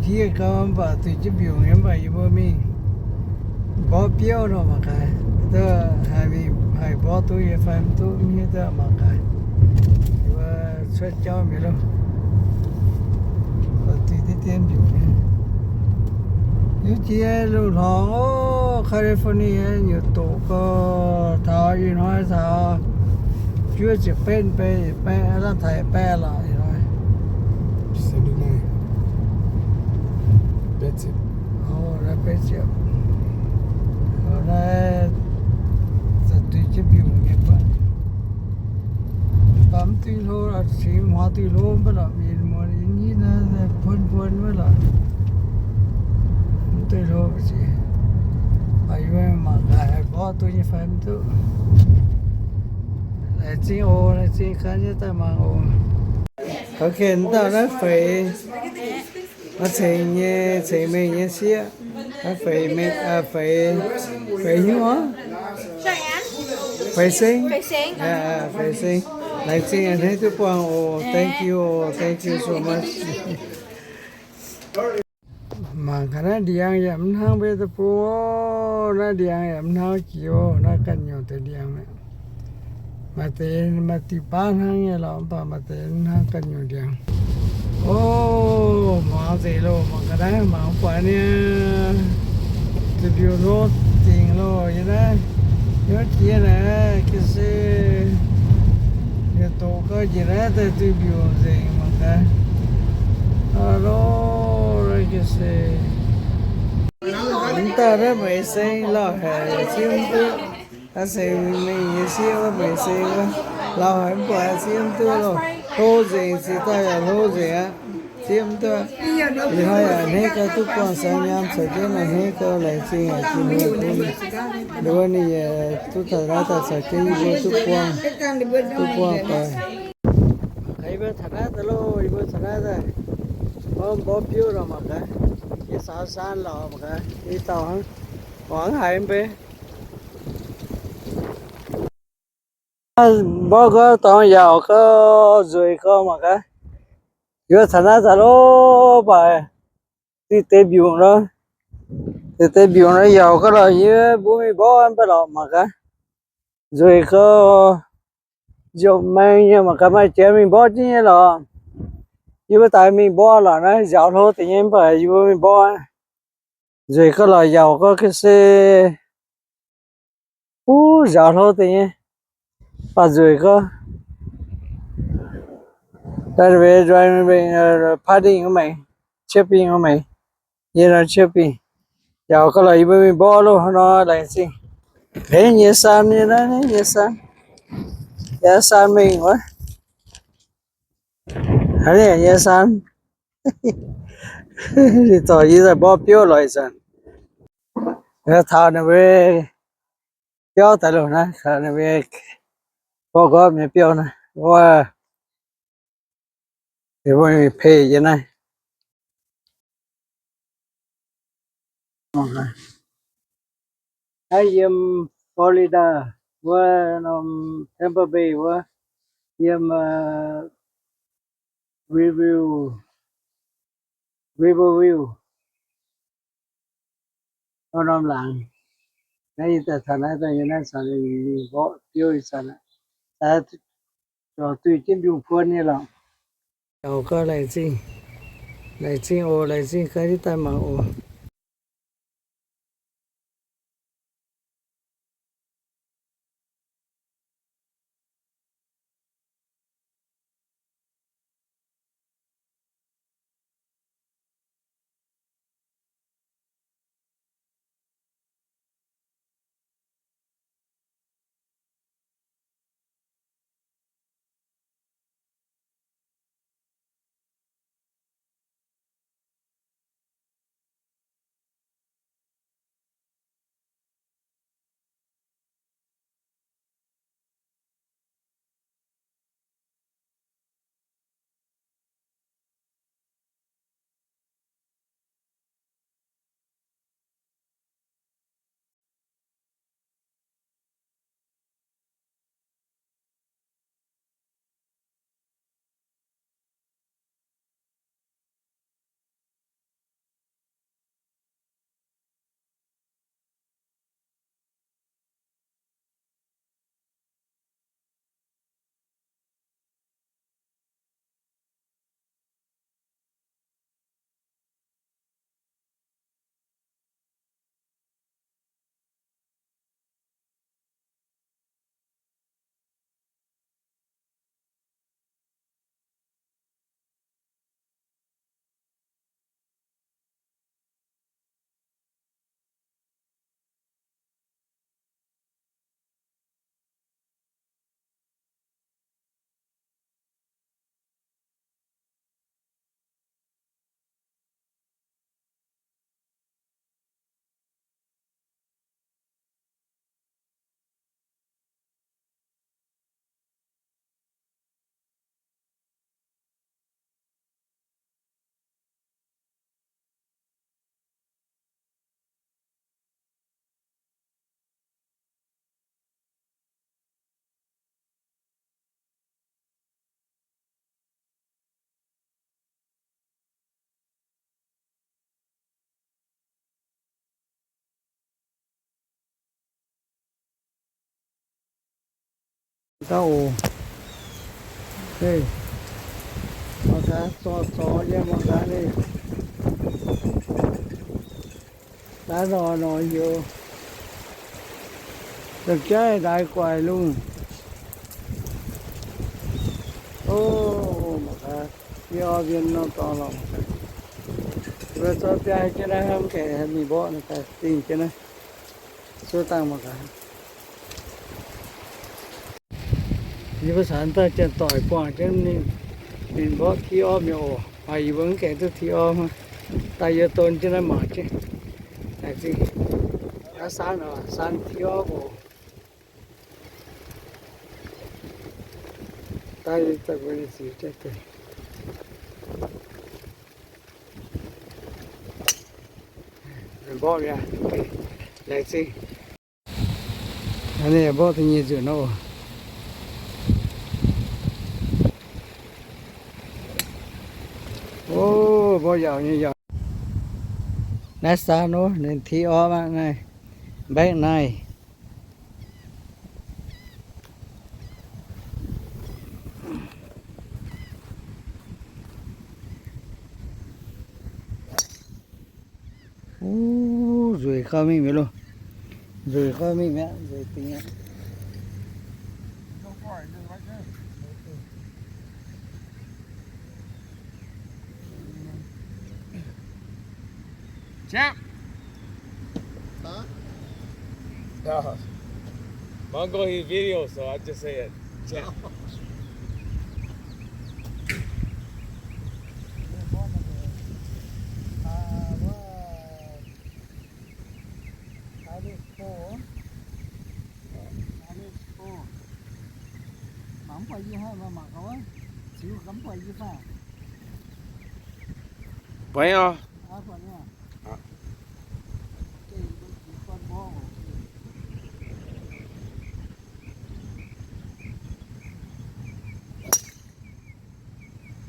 Yie gau mv baac duih jienv mbiungc nyei, mv baac yie mbuo mingh mborqv biouv nor mangc gaax, duqv haih mingh haih mborqv duqv nyei fai mv duqv, mv hiuv duqv mangc gaax. Yie mbuo cuotv jauv mi'aqv loh. Duih diqv dien mbiungc nyei. Yie jiex lungh hlorngx oc, California nyungc doqc gau, taux ih hnoi taux juov ziepc betv, betv, betv, lamh taux betv lorqc ih hnoi. Betv ziepc. Naaiv betv ziepc. Naaiv za'gengh duih jienv mbiungc nyei buatc. Mv baac mv duih hlo, cingx hmuangx duih hlo mv baac lorqc, mienh muoz yie nyei naaiv puon puon wuov lorqc. Mv duih hlo mv baac cingx. Yie mangc gaax haih mborqv duqv nyei fai mv duqv. Laengz zingh oc, laengz zingh ganh nyei daaih mangc oc. Ok, mv dauh naaiv feix. Maaih cengx nyei, cengx mengh nyei sieqv. Feix mengh, feix, feix hnyouv, feix seng. Feix seng. Laengz zingh a'hneiv duqv buangh oc. Thank you, thank you so much. Mangc gaax naaiv ndiangx yaac mv hnangv mbuo deic-bung oc. Naaiv ndiangx yaac mv hnangv jiex oc. Naaiv ganh nyungc deix ndiangx mi'aqv. Maaih deix maaih diuh baav hnangv nyei lorqc, mv baac maaih deix mv hnangv ganh nyungc ndiangx. Oc, hmuangx nzengc loh, mangc gaax naaiv, mangc buatc nyei. Duih mbiungc hlo dingc loh, yie naaiv hnyouv jiex naaiv, ga'sie, yaac doqc gau njiec naaiv daaih duih mbiungc nzengc mangc gaax. Aa loh, ga'sie. Mv dauh naaiv meix seng lauh haic, zieqv mv duqv. Aa, se mingh nyei sieqv wuov meix seng wuov, lauh haic mv buatc, zieqv mv duqv loh. Hlo nzengc, ziex dauh yaac hlo nzengc aqv. Zieqv mv duqv. Ih hnoi yaac a'hneiv gau duqv buangh siang nyaam caux jienv, a'hneiv gau laengz zingh haic Tin-Hungh bun ninh wuov, ninh yaac duqv taux naaiv daaih caux jienv yie mbuo duqv buangh, duqv buangh doic. Yie mbuo taux naaiv daaih loh, yie mbuo taux naaiv daaih. Mborqv mborqv biouv nor mangc gaax, yie saaux saan lorqc mangc gaax, i dauh hnangv, hmuangx haic mv bei. Mborqv gau dorngx yaauc gau, nzueic gau mangc gaax. Yie mbuo taux naaiv daaih loh, mv baac diqv deix mbiungc nor, diqv deix mbiungc nor yaauc gau lorqc, yie mbuo mingh mborqv mv baac lorqc mangc gaax. Nzueic gau, nziouc maeng nyei mangc gaax, maaih jiex mingh mborqv jienv nyei lorqc. Yie mbuo daaih mingh mborqv lorqc naaiv, nziaaux hlo deix nyei mv baac yie mbuo mingh mborqv. Nzueic gau lorqc, yaauc gau ga'sie. Wuov nziaaux hlo deix nyei, baac nzueic gau. Daaih weic, weic, weic, parking wuov maengx, checkpoint wuov maengx, yie nor checkpoint. Yaauc gau lorqc, yie mbuo mingh mborqv loh nor, laengz zingh. Hneiv nyei saan nyei naaiv, hneiv nyei saan. Yaac saan mengh wuov. Hneiv nyei saan. Ninh dorh yie daaih mborqv biouv lorqc ih zanc. Taux ninh mbuo biauv daaih loh naaiv, taux ninh mbuo mborqv nqorngv nyei biauv naaiv. Wuov, ninh mbuo mingh pei yie naaiv. Naaiv yiem Florida wuov norm Tampa Bay wuov, yiem, aa, Riverview, Riverview wuov norm laangz. Naaiv yie daaih taux naaiv daaih, yie naaiv caux ninh mingh mborqv biouv ih zanc aqv. Daaih zuqc duih jienv mbiungc-puon nyei lorqc. Yaauc gau, laengz zingh, laengz zingh oc, laengz zingh gaax yie daaih mangc oc. Gauh oc. Mangc gaax, zorc zorc nyei mangc gaax ninh. Daaih nor nor heuc, za'gengh ndaix guaic lungh. O, mangc gaax, yie oix mbienx norm dorngx lorqc. Mbuo zorqv biaa jienv naaiv hnamv gaengh mingh mborqv naaiv daaih dingh jienv naaiv. Zuov dangh mangc gaax. Yie mbuo caux daaih janx-doic buangh jienv ninh, ninh mborqv ti orv mi'aqv oc. Maaih yie mbuo mv gaengh duqv ti orv hnangv. Daaih yie don jienv naaiv mangc jienv. Laengz zingh. Naaiv saan oc, saan ti orv oc. Daaih yie daaih mbuo ninh ziux jienv deix. Mborqv mi'aqv. Laengz zingh. Ninh mborqv da'nyeic nzunc nor. O, mborqv yaauc nyei yaauc. Naaiv saan nor, ninh ti orv aqv naaiv. Mbaeqv naaiv. Uv, nzueic gauh mingh mi'aqv loh. Nzueic gauh mingh mi'aqv, nzueic dingc aqv. Champ. Huh? No. Mongo, he video, so I just say it. Champ. Buatc oc.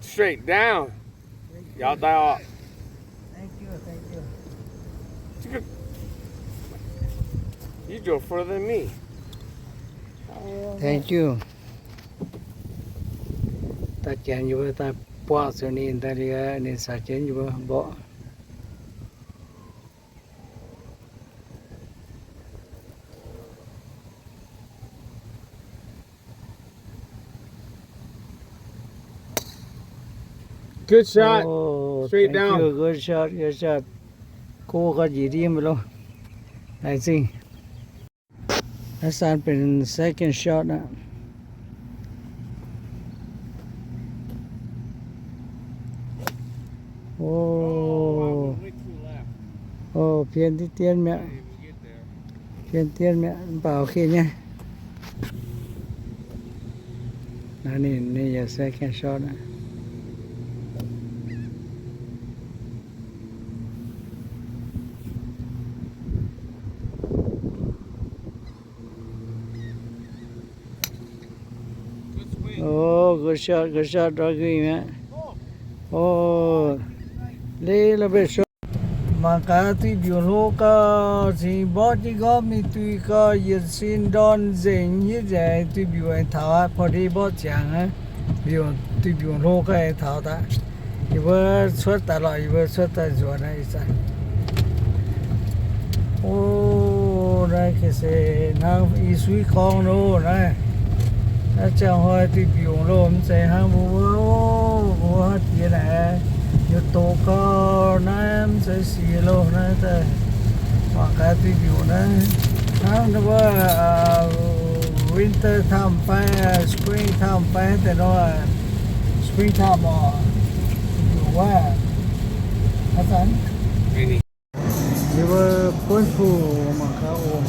Straight down. Yaac daaih oc. You go further than me. Thank you. Daaih janx yie mbuo daaih buangh zuqc ninh daaih liuz, ninh caux jienv yie mbuo mborqv. Good shot. Oh, straight down. Thank you. Good shot, good shot. Go ga'nyiec ndiev mingh loh. Laengz zingh. Naaiv saan benx second shot aqv. O, o, pien diqv dienv mi'aqv. Pien dienv mi'aqv, mv baac okay nyei. Naaiv ninh, ninh yaac second shot aqv. Oh, good shot, good shot, driving mi'aqv. Oh, little bit short. Mangc gaax, duih mbiungc hlo gauh cingx mborqv jienv nqorngv mingh duih gauh yietc sin ndorn nzengc nyei nzengc, duih mbiungc aengx taux aqv, pov ndie mborqv ziangx aqv. Mbiungc, duih mbiungc hlo gauh aengx taux daaih. Yie mbuo cuotv daaih lorqc, yie mbuo cuotv daaih nzuonx naaiv ih zanc. O, naaiv ga'se hnangv i suiv gorngv nor naaiv. Naaiv ziangh hnoi duih mbiungc loh, mv zeiz hnangv mbuo wuov, mbuo wuov diex naaic, yaac doqc gau naaiv, mv zeiz siec loh naaiv daaih. Mangc gaax duih mbiungc naaiv, hnangv wuov, winter time fai spring time fai daaih nor, spring time oc, mbiungc wuov, hnangv zanc. Yie mbuo buonv puh mangc gaax oc.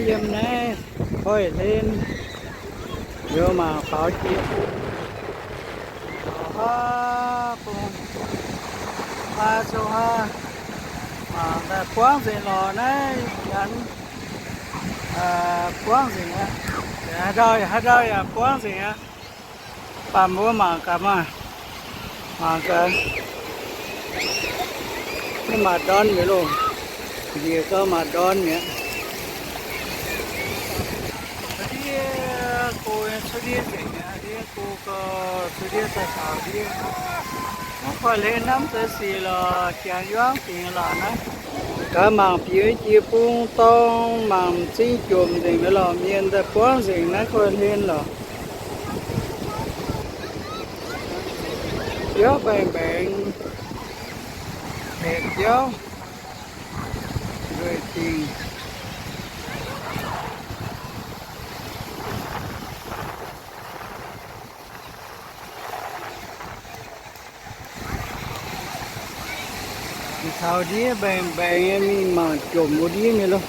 Yiem naaiv koiv-hlen, yie mangc faaux jiex bung, aa, bung, aa, zouv aa, mangc daaih buangv nzengc lorqc naaiv, janx, aa, buangv nzengc aqv. Haaix ndau, haaix ndau yaac buangv nzengc aqv. Baamh mbuo mangc gaax maah, mangc gaax. Mv maaih ndorn mi'aqv loh. Njiec gau maaih ndorn mi'aqv. Ndiev go cuotv ndiev nzengc aqv, ndiev go gau cuotv ndiev daaih taux ndiev. Mv koiv-hlen hnamv deix sic lorqc, janx yuangv dingc lorqc naaiv. Gaax mangc bieqc jiex bung dorng, mangc m'zing jomc nzengc mi'aqv lorqc, mienh daaih buangv nzengc naaiv koiv-hlen lorqc. Biauv baengh baengx, hepc biauv, nzueic dingc. Taux ndiev baengh baengx nyei, mingh mangc jomc wuov ndiev nyei loh.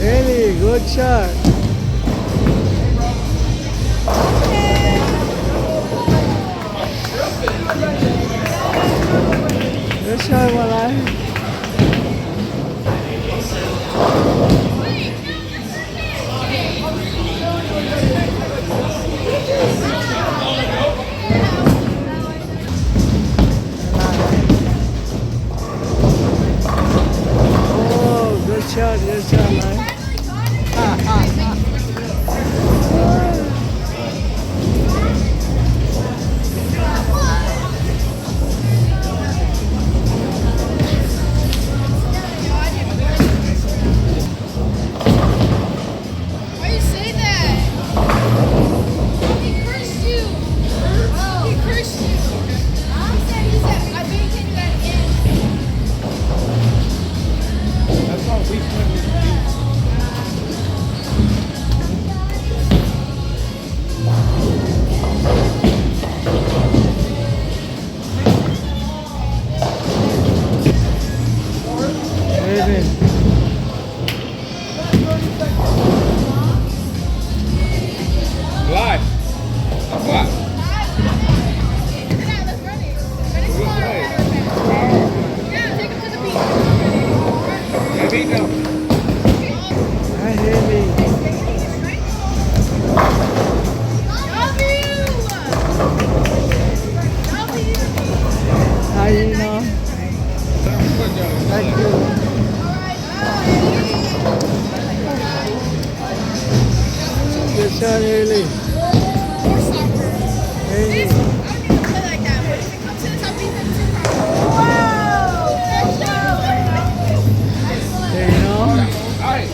Really good shot. Good shot, Malai. Oh, good shot, good shot, man. Why you say that? He cursed you. He cursed you. He said, he said, "I bet you can't do that again." That's all we can do. Amen. Live. What? I hate me. How you know? Thank you. Good shot, Haley. Haley. There you go. All right.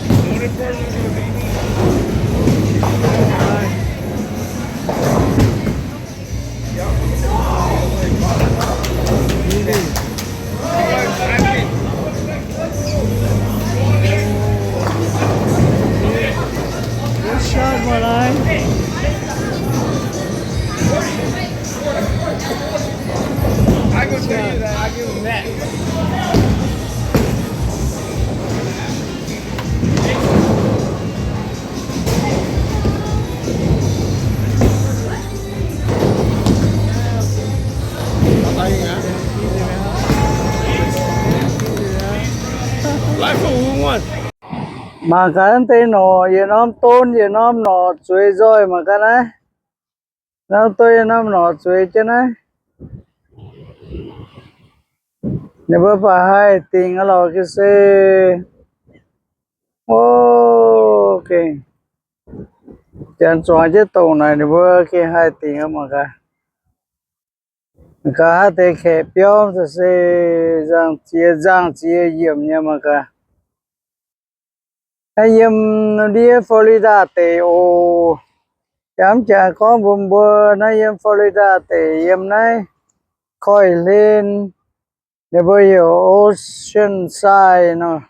Good shot, Malai. I can tell you that. I give him that. Mangc gaax deix norqc, yietc norm don, yietc norm norqc zueiz nzoih mangc gaax naaiv. Norm don, yietc norm norqc zueiz jienv naaiv. Ninh mbuo baac haih dingc lorqc ga'sie. O, gengh janx zuangx jienv dongh naaic ninh mbuo gengh haih dingc mangc gaax. Nqa'haav deix kaeqv biauv se nzangc-ziex nzangc-ziex yiemc nyei mangc gaax. Naaiv yiem ndiev Florida deic oc. Yaac mv jangx gorngv mbuox mbuo, naaiv yiem Florida deic yiem naaiv koiv-hlen, ninh mbuo heuc Oceanside nor.